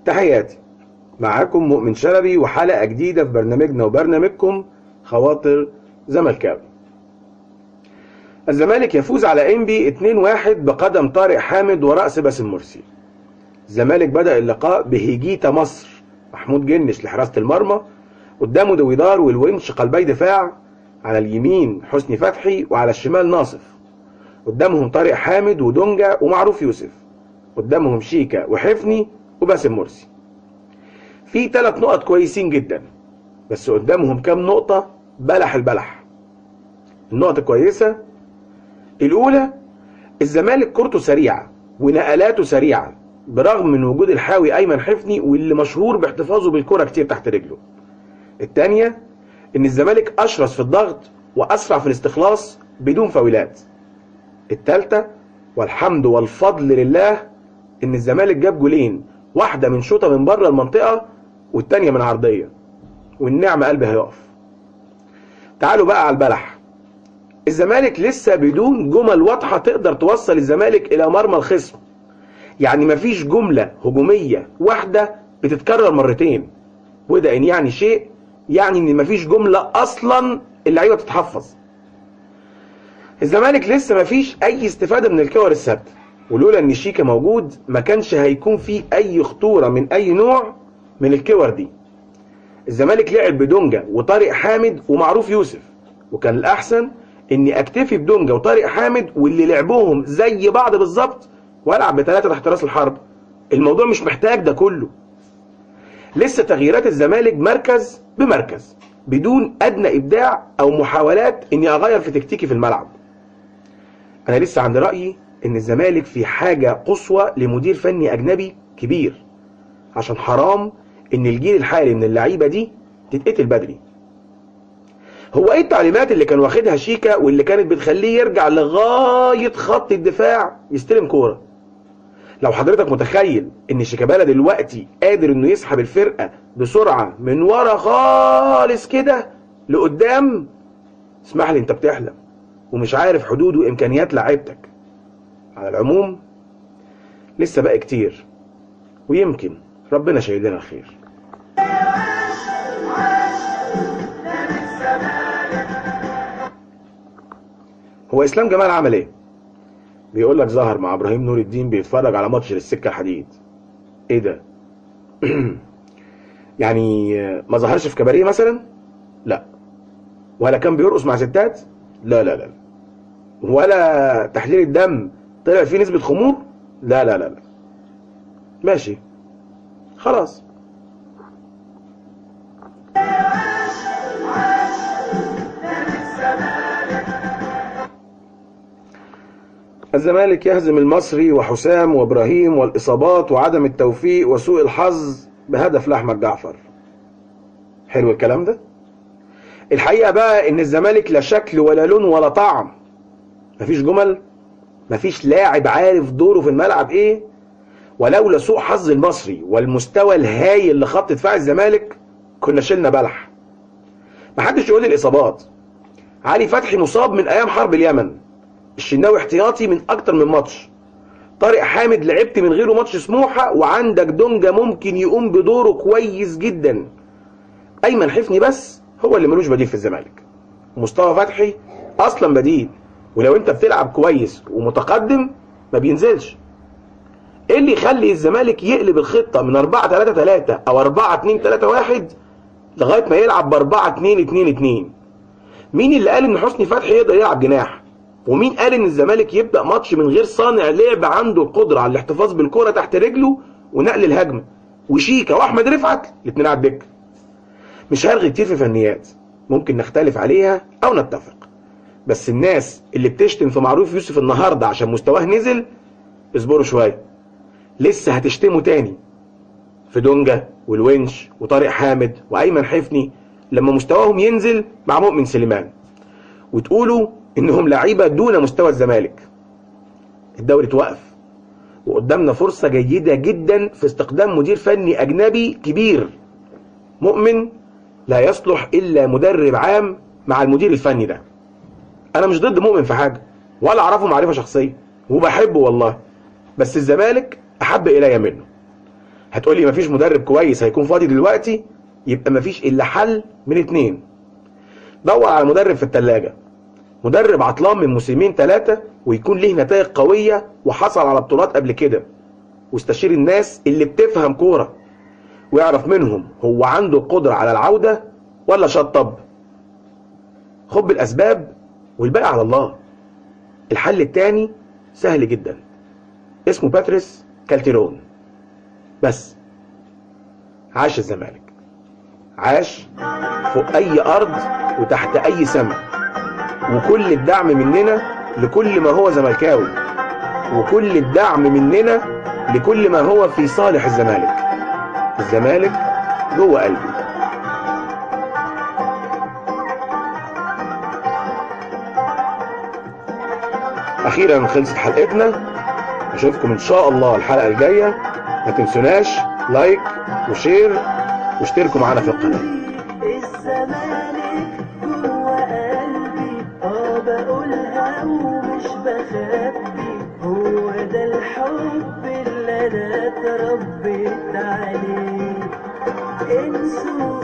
تحياتي، معاكم مؤمن شلبي وحلقة جديدة في برنامجنا وبرنامجكم خواطر زملكاوي. الزمالك يفوز على انبي 2-1 بقدم طارق حامد ورأس باسم مرسي. الزمالك بدأ اللقاء بهيجيتا مصر، محمود جنش لحراسة المرمى، قدامه دويدار والونش قلبي دفاع، على اليمين حسني فتحي وعلى الشمال ناصف، قدامهم طارق حامد ودونجا ومعروف يوسف، قدامهم شيكا وحفني وباسم مرسي. في 3 نقط كويسين جدا، بس قدامهم كام نقطة بلح البلح. النقطة الكويسة الأولى، الزمالك كورته سريعة ونقلاته سريعة برغم من وجود الحاوي أيمن حفني واللي مشهور باحتفاظه بالكرة كتير تحت رجله. الثانية، إن الزمالك أشرس في الضغط وأسرع في الاستخلاص بدون فاولات. الثالثة، والحمد والفضل لله، إن الزمالك جاب جولين، واحدة من شوطة من بره المنطقة والتانية من عرضية، والنعمة قلبي هيقف. تعالوا بقى على البلح. الزمالك لسه بدون جمل واضحة تقدر توصل الزمالك إلى مرمى الخصم، يعني مفيش جملة هجومية واحدة بتتكرر مرتين، وده إن يعني شيء، يعني إن مفيش جملة أصلا اللعيبة بتتحفظ. الزمالك لسه مفيش أي استفادة من الكور الثابتة، ولولا ان شيكا موجود ما كانش هيكون فيه اي خطورة من اي نوع من الكور دي. الزمالك لعب بدونجا وطارق حامد ومعروف يوسف، وكان الاحسن اني اكتفي بدونجا وطارق حامد واللي لعبوهم زي بعض بالظبط، والعب بثلاثة تحت راس الحرب. الموضوع مش محتاج ده كله. لسه تغييرات الزمالك مركز بمركز بدون ادنى ابداع او محاولات اني اغير في تكتيكي في الملعب. انا لسه عند رايي ان الزمالك في حاجة قصوى لمدير فني اجنبي كبير، عشان حرام ان الجيل الحالي من اللعيبة دي تتقتل بدري. هو ايه التعليمات اللي كان واخدها شيكا واللي كانت بتخليه يرجع لغاية خط الدفاع يستلم كورة؟ لو حضرتك متخيل ان شيكابالا دلوقتي قادر انه يسحب الفرقة بسرعة من ورا خالص كده لقدام، اسمح لي انت بتحلم ومش عارف حدود وامكانيات لعيبتك. على العموم لسه باقي كتير، ويمكن ربنا شايل لنا الخير. هو اسلام جمال عمل ايه؟ بيقول لك ظهر مع ابراهيم نور الدين بيتفرج على ماتش للسكه الحديد. ايه ده؟ يعني ما ظهرش في كباريه مثلا؟ لا. ولا كان بيرقص مع ستات؟ لا لا لا. ولا تحليل الدم طلع فيه نسبة خمور؟ لا لا لا لا. ماشي خلاص. الزمالك يهزم المصري وحسام وابراهيم والاصابات وعدم التوفيق وسوء الحظ بهدف لأحمد جعفر. حلو الكلام ده؟ الحقيقة بقى ان الزمالك لا شكل ولا لون ولا طعم، مفيش جمل، مفيش لاعب عارف دوره في الملعب ايه، ولولا سوء حظ المصري والمستوى الهايل لخط دفاع الزمالك كنا شلنا بلح. محدش يقول لي الاصابات، علي فتحي مصاب من ايام حرب اليمن، الشناوي احتياطي من اكتر من ماتش، طارق حامد لعبت من غيره ماتش سموحه، وعندك دونجا ممكن يقوم بدوره كويس جدا. ايمن حفني بس هو اللي ملوش بديل في الزمالك، مصطفى فتحي اصلا بديل، ولو انت بتلعب كويس ومتقدم ما بينزلش. ايه اللي يخلي الزمالك يقلب الخطة من 4-3-3 او 4-2-3-1 لغاية ما يلعب ب 4-2-2-2؟ مين اللي قال ان حسني فتحي يقدر يلعب جناح؟ ومين قال ان الزمالك يبدا ماتش من غير صانع لعب عنده القدرة على الاحتفاظ بالكرة تحت رجله ونقل الهجمة؟ وشيكا واحمد رفعت الاثنين على الدكة. مش هرغي كتير في فنيات ممكن نختلف عليها او نتفق، بس الناس اللي بتشتم في معروف يوسف النهارده عشان مستواه نزل، اصبروا شوية، لسه هتشتموا تاني في دونجا والونش وطارق حامد وايمن حفني لما مستواهم ينزل مع مؤمن سليمان، وتقولوا انهم لعيبة دون مستوى الزمالك. الدوري اتوقف وقدامنا فرصة جيدة جدا في استقدام مدير فني اجنبي كبير. مؤمن لا يصلح الا مدرب عام مع المدير الفني ده. انا مش ضد مؤمن في حاجة ولا اعرفه معرفة شخصية وبحبه والله، بس الزمالك احب الي منه. هتقولي مفيش مدرب كويس هيكون فاضي دلوقتي؟ يبقى مفيش الا حل من اتنين. دور على مدرب في التلاجة، مدرب عطلان من موسمين 3 ويكون ليه نتائج قوية وحصل على بطولات قبل كده، واستشير الناس اللي بتفهم كورة ويعرف منهم هو عنده القدرة على العودة ولا شطب. خد بالأسباب والباقي على الله. الحل التاني سهل جدا، اسمه باتريس كالتيرون. بس عاش الزمالك، عاش فوق أي أرض وتحت أي سماء، وكل الدعم مننا لكل ما هو زملكاوي، وكل الدعم مننا لكل ما هو في صالح الزمالك. الزمالك جوه قلبي. أخيرا خلصت حلقتنا، أشوفكم إن شاء الله الحلقة الجاية. ما تنسوناش like و share واشتركوا معانا في القناة. الزمالك جوه قلبي، بقولها ومش بخبي، هو ده الحب اللي انا اتربيت عليه. انسوا.